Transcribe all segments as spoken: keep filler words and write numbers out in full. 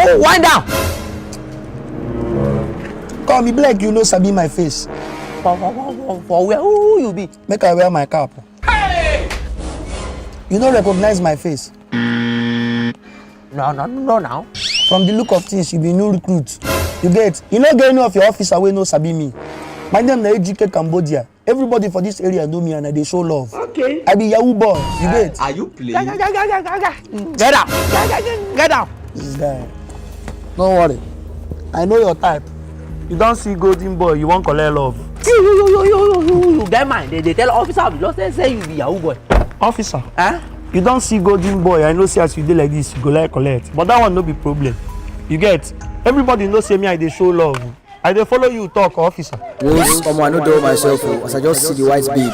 Oh, wind down. Come, e be like you no sabi my face. For, for, for, for, for where? Who you be? Make I wear my cap. You no recognize my face. No, no, no, now. From the look of things, you be new recruit. You get? You no get any of your officer wey no sabi me. My name na A G K Cambodia. Everybody for this area know me and I dey show love. Okay. I be Yahoo boy. You get? Are you playing? Get down. Get down. This guy. No worry. I know your type. You don see golden boy, you wan collect love. You, you, you, you, you, you, you get mind. They, they tell officer of the law say, say you be Yahoo boy. Officer. Eh? You don see golden boy. I know say as you dey like this, you go like collect. But that one no be problem. You get? Everybody know say me, I dey show love. I dey follow you talk, officer. Wos, omo, I no dull myself o. As I just see the white babe,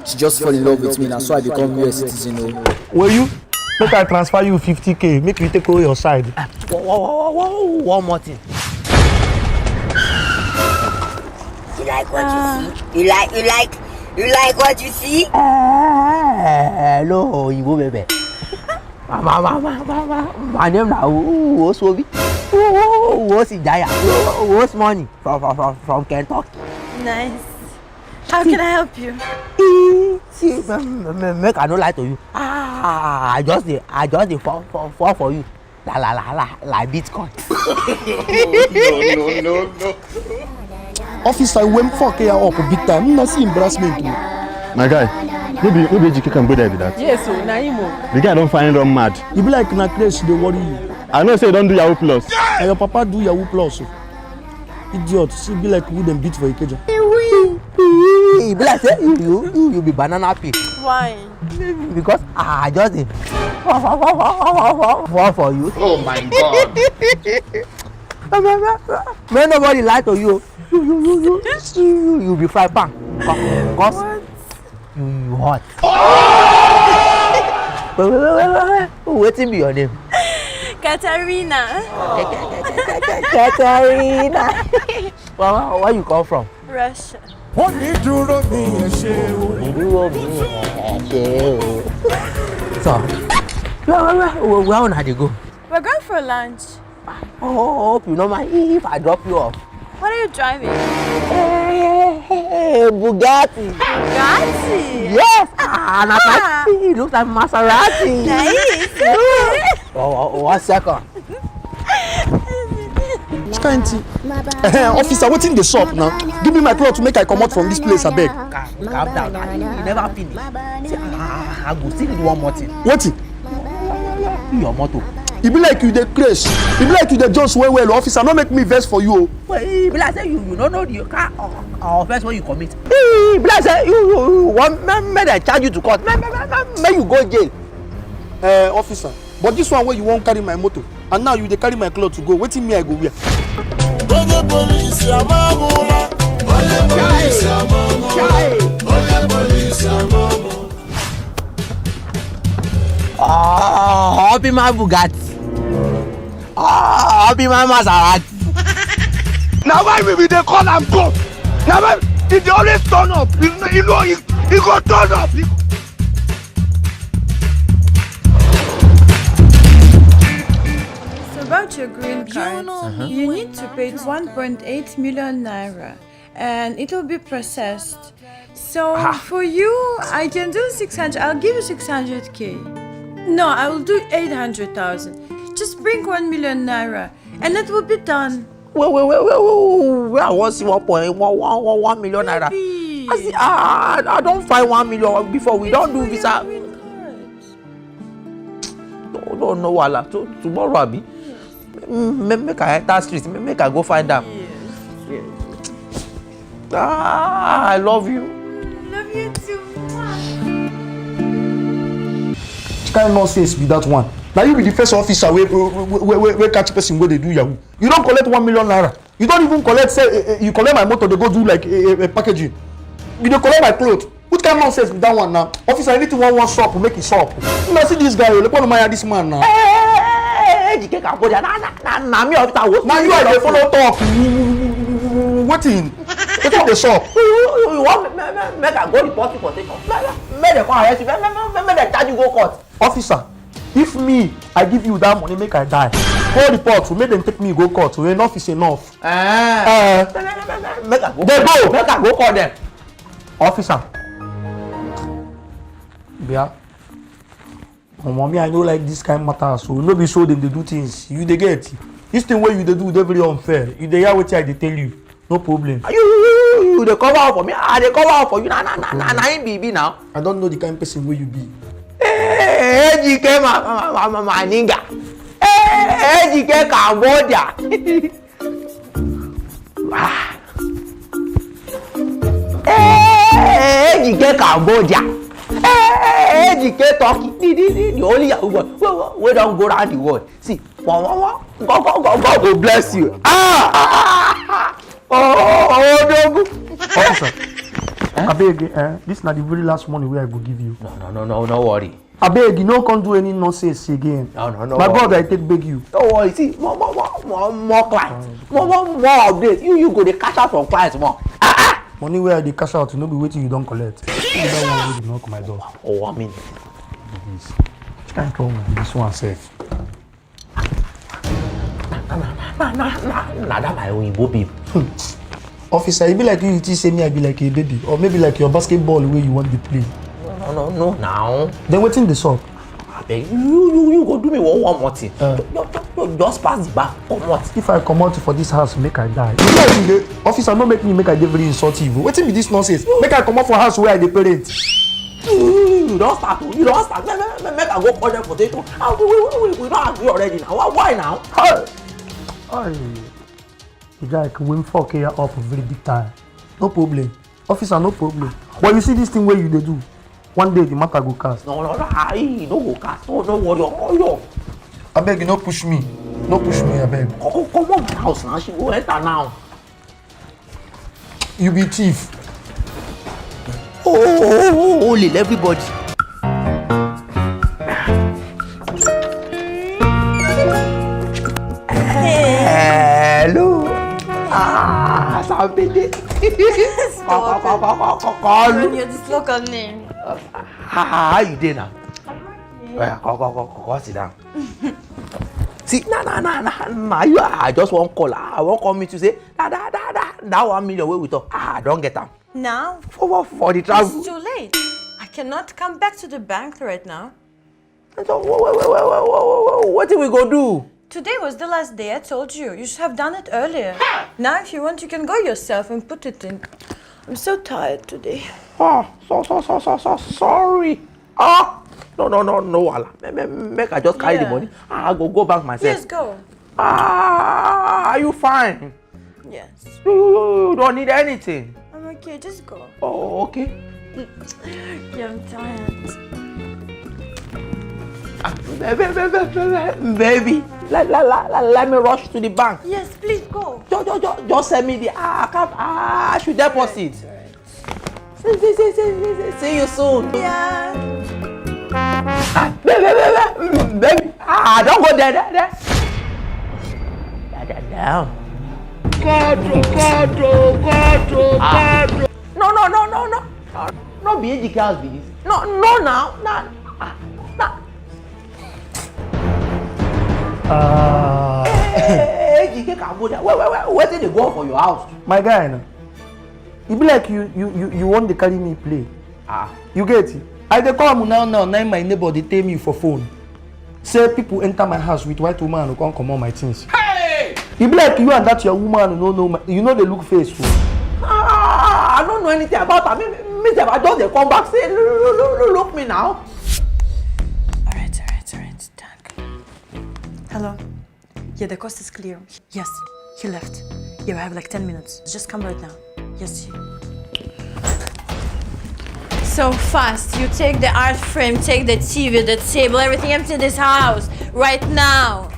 she just fall in love with me. Na so I become U S citizen o. Will you? Make I transfer you fifty K. Make you take away your side. One more thing. You like what you see? You like, you like, you like what you see? Eh, hello, Igbo baby. My, my, my, my, my, my, my name na Wo-, Wo-, Wosobi. Wo-, Wo-, Wo-, Wosijaya. Wo-, Wo-, Wos money from, from, from, from Kentucky. Nice. How can I help you? Eh, see, m-, m-, m-, make I no lie to you. Ah, I just dey, I just dey fall, fall, fall for you. La, la, la, la, like Bitcoin. No, no, no, no. Officer, when fuck here up big time. No see embarrassment o. My guy, no be, no be A G K Cambodia be that? Yes o, na him o. The guy don find run mad. E be like na craze dey worry you. I know say you don do Yahoo Plus. Na your papa do Yahoo Plus o. Idiot, see, be like who dem beat for Ikeja. E be like say you, you, you, you be banana peel. Why? Because I just dey fall, fall, fall, fall, fall, fall, fall for you. Oh my God. Make nobody lie to you. You, you, you, you, you, you be fry pan. Cause, cause you, you hot. Wait, wait, wait, wait, wait. Wetin be your name? Katarina. Katarina. Where, where, where you come from? Russia. Wọ́n ní dúró mi ẹ ṣe o. Dúró mi ẹ ṣe o. So, where, where, where, where, where una dey go? We're going for lunch. Oh, hope you no mind if I drop you off. What are you driving? Eh, Bugatti. Bugatti? Yes. Ah, na Ah. It looks like Maserati. Nice. Oh, oh, oh, one second. Which kind thing? Eh, officer, wetin dey sup now? Give me my cloth make I comot from this place, abeg. Calm, calm down. You never finish. See, ah, I go still need one more thing. Wetin? Your motor. E be like you dey craze. E be like you dey jones well well, officer. No make me vex for you o. Well, e be like say you, you no know the car, uh, uh, offense wey you commit. E be like say you, you, you wan make, make dem charge you to court. Make, make, make, make, make you go jail. Eh, officer, but this one wey you wan carry my motor, and now you dey carry my cloth to go. Wetin me I go wear? Onye police amamụla. Onye police amamụla. Onye police amamụla. Ah, happy my Bugatti. Ah, happy my Maserati. Na why we, we dey call am God. Na why e dey always turn up. You know, you know, he, he go turn up. He So about your green card, you need to pay one point eight million naira, and it will be processed. So for you, I can do six hundred. I'll give you six hundred K. No, I will do eight hundred thousand. Just bring one million naira, and it will be done. Wait, wait, wait, wait, wait, wait. I wan see one point one, one, one, one million naira. Baby. I see, ah, I, I don find one million before. We don do visa. Green card. No, no, no, wahala. So tomorrow, abi? Mm, ma-, make I enter street. Ma-, make I go find am. Yes. Ah, I love you. Love you too. Which kind nonsense be that one? Now you be the first officer wey, wey, wey, wey, wey catch person wey dey do yahoo. You don collect one million naira. You don even collect, say, eh, eh, you collect my motor, dey go do, like, eh, eh, eh, packaging. You dey collect my cloth. Which kind nonsense be that one now? Officer, anything one wan sup, make e sup. Una see this guy o, look on my this man now. Hey, hey, hey, hey, hey, Ejike Cambodia, na, na, na, na me, officer, what? Na you I dey follow talk. Wetin? Wetin dey sup? You, you, you, you want me, me, me, make I go report you for station? Me, me, make dem come arrest you. Me, me, me, me, make dem charge you go court. Officer, If me, I give you that money, make I die. Call the pot, make them take me go court. Enough is enough. Eh. Eh. Make I go. They go. Make I go call them. Officer. Yeah. Omo, me, I no like this kind matter. So no be so dem dey do things. You dey get this thing wey you dey do dey very unfair. You dey hear wetin I dey tell you. No problem. You you you you dey cover up for me. I dey cover up for you. Na na na na na him be be now. I don't know the kind person wey you be. Hey, Ejike ma ma ma ma ma nigga. Hey, Ejike Cambodia. Ah. Hey, Ejike Cambodia. Hey, Ejike Turkey. The the the the only Yahoo boy wey wey wey don go round the world. See, wah wah wah. God God God God go bless you. Ah ah ah ah. Oh oh oh, Odogu. Officer, abeg, eh, this na the very last money wey I go give you. No no no no no worry. Abeg, you no come do any nonsense again. No no no. My God, I take beg you. No worry, see, more more more more more clients, more more more updates. You you go dey cash out from clients more. Ah ah. Money wey I dey cash out no be wetin you don collect. That one wey dey knock my door. Oh, one minute. Which kind trouble be this one sef? Na na na na na na that my oyibo babe. Officer, e be like you, you think say me I be like a baby, or maybe like your basketball wey you wan dey play. No no no no now. Then wetin dey sup? Abeg, you you you go do me one one more thing. Uh. Just just just just pass the bar comot. If I comot for this house, make I die. You like you dey, officer, no make me make I dey very insultive. Wetin be this nonsense? Make I comot for house wey I dey parent. You you you don start o, you don start. Make make make make I go call them for station. Ah, we we we we we don agree already now. Why why now? Hey! Hey! The guy can win four K up very big time. No problem. Officer, no problem. But you see this thing wey you dey do, one day the matter go cast. No no no, ah, e no go cast. No no worry, oyo. Abeg, you no push me. No push me, abeg. Come come come out my house now. She go enter now. You be thief. Oh oh oh oh oh, lil everybody. Hello. Ah, Sambede. Stop it. Call When you this local name. How how you dey now? I'm okay. Well, come come come come sit down. See, na na na na na you I just wan call. I wan call meet you say that that that that that one million wey we talk. Ah, I don get am. Now? For for for the travel. It's too late. I cannot come back to the bank right now. So wha- wha- wha- wha- wha- wha- wha- wha- wetin we go do? Today was the last day, I told you. You should have done it earlier. Now, if you want, you can go yourself and put it in. I'm so tired today. Oh, so so so so so sorry. Ah, no no no no wahala. Me- me- make I just carry the Yeah. money. I go go bank myself. Yes, go. Ah, are you fine? Yes. You, you, you, you don't need anything. I'm okay, just go. Oh, okay. Yeah, I'm tired. Ah, baby, baby, baby, baby, let, let, let, let, let me rush to the bank. Yes, please go. Just, just, just, just send me the ah, account. Ah, I should deposit. Alright, alright. See, see, see, see, see, see, see you soon. Yeah. Ah, baby, baby, baby, baby. Ah, don't go there, there, there. Da, da, da. God, oh, God, oh, God, oh, Ah. God, oh. No, no, no, no, no. No, no be Ejike house be this. No, no, now, now, ah, now. Ah. Hey, Ejike can go there. Wait, wait, wait. Wetin dey go on for your house? My guy, no. E be like you, you, you, you wan dey carry me play. Ah. You get it? I dey come now, now, now my neighbor dey tell me for phone. Say people enter my house with white woman who come comot my things. Hey! E be like you and that your woman no know my, you no dey look face o. Ah, I don't know anything about her. Me, me, me sef, I just dey come back say, "Look, look, look, look, look me now." Alright, alright, alright. Thank. Hello. Yeah, the coast is clear. Yes, he left. Yeah, we have like ten minutes. Just come right now. Yes, he. So fast. You take the art frame, take the T V, the table, everything, empty this house right now.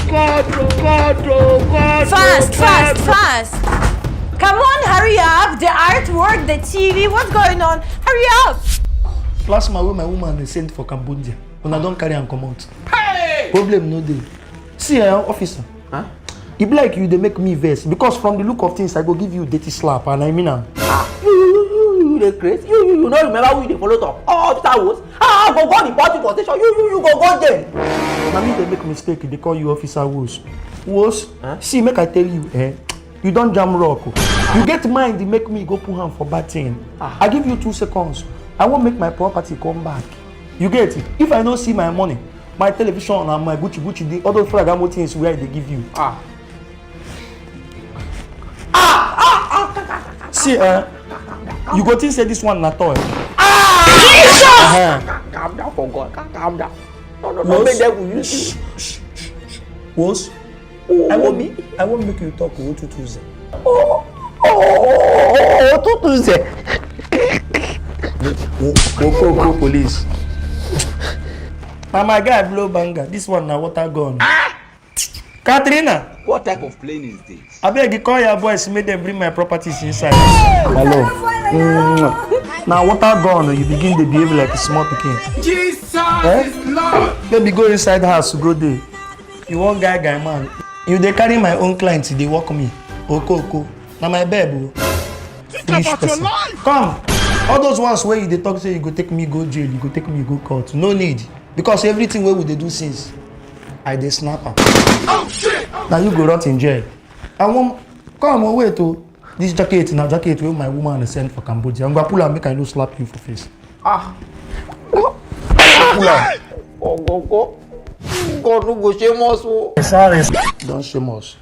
God, oh, God, oh, God, Fast, oh, fast, God. fast. Come on, hurry up. The artwork, the T V, what's going on? Hurry up. Plasma wey my woman dey send for Cambodia, una don carry am comot. Hey! Problem no dey. See, eh, officer. Huh? E be like you dey make me vex because from the look of things, I go give you dirty slap, and I mean am. Ah, you, you, you, you, you dey craze. You, you, you no remember who you dey follow talk? Oh, officer was. Ah, I go go report you for station. You, you, you go go there. Na me dey make mistake, dey call you officer Wos. Wos, see, make I tell you, eh? You don jam rock o. You get mind dey make me go put hand for bad thing. I give you two seconds. I wan make my property come back. You get it? If I no see my money, my television and my Gucci Gucci, the other fragamo things wey I dey give you. Ah. See, eh, you go think say this one na toy. Ah! Uh-huh. Calm down for God. Calm down. No, no, no, Wos? Make them use you. Wos? I wan, I wan make you talk Otutu Ze. Oh, oh, oh, oh, Otutu Ze. Go, go, go, go, police. Na my guy blow banger. This one na water gun. Katrina! What type of plane is this? Abeg, call your boys, make them bring my properties inside. Hello. Mm. Na water gun, you begin dey behave like small pikin. Jesus is Lord! Baby, go inside house, go dey. You wan guy guy man. You dey carry my own client, dey work me. Oko oko. Na my babe o. Foolish person. Come. All those ones wey you dey talk say you go take me go jail, you go take me go court. No need. Because everything wey we dey do since, I dey snap am. Oh shit! Na you go rot in jail. I wan come o, wait o. This jacket na jacket wey my woman send for Cambodia. Ngwa, pull am, make I no slap you for face. Ah. Pull am. Go, go, go. God no go shame us o. Sorry. Don shame us.